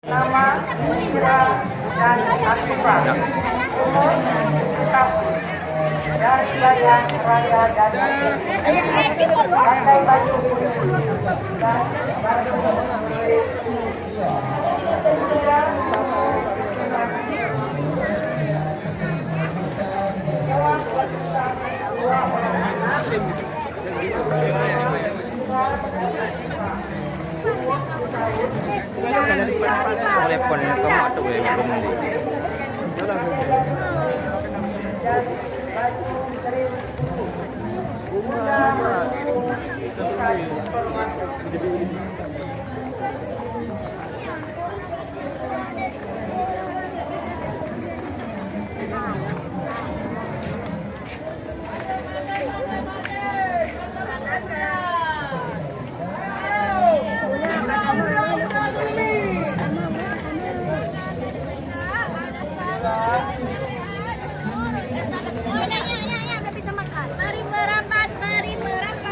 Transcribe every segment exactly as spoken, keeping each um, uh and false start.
Nama Indra dan Afifa. Umur empat tahun. Dari Bayan Raya dan Pantai Batu Bulu dan Batu Bulu. Mari merapat, mari merapat.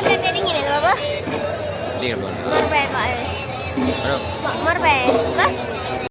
Helm dah dingin ya, Baba? Dingin, Bang. Marbai, Mak, eh. Aduh. Mak, marbai, eh. Bah?